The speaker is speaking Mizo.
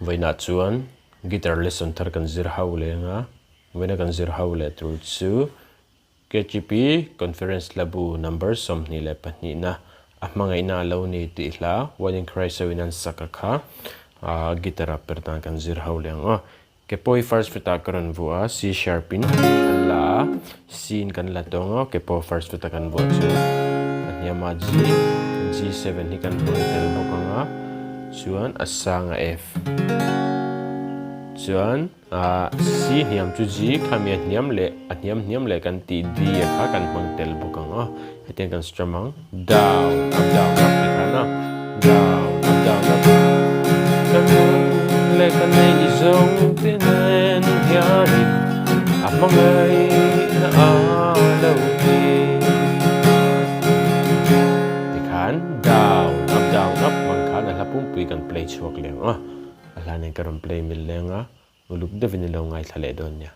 Vawiinah chuan guitar lesson thar kan zir ho leng a, vawiina kan zir ho leh tur chu KGP Conference Hlabu number 22 na a hmangaihna a lo ni tih hla One in Christ ho in an sak a kha guitar ah per dan kan zir ho leng aw. Ke pawh hi first fret ah ka rawn vuah a, C sharp in kan la a, C in kan la tawng a, ke pawh first fret a kan vuah chu a hniam a G, G7 hi kan hmang tel bawk ang a, chuan a sang a F. Chuan C hniam chu G, khami a hniam leh a hniam hniam leh kan tih D a kha kan hmang tel bawk ang a, hetiang kan strum ang, down, up down up ti khan a, down up down up. Ka nun leh ka neih zawng te nen hianin a hmangaihna a lo ni. Tikhan down up down up hmang khan a hla pumpui kan play chhuak leng a, a hla nen ka rawn play mil leng a, uluk deuhin i lo ngaithla leh dawn nia.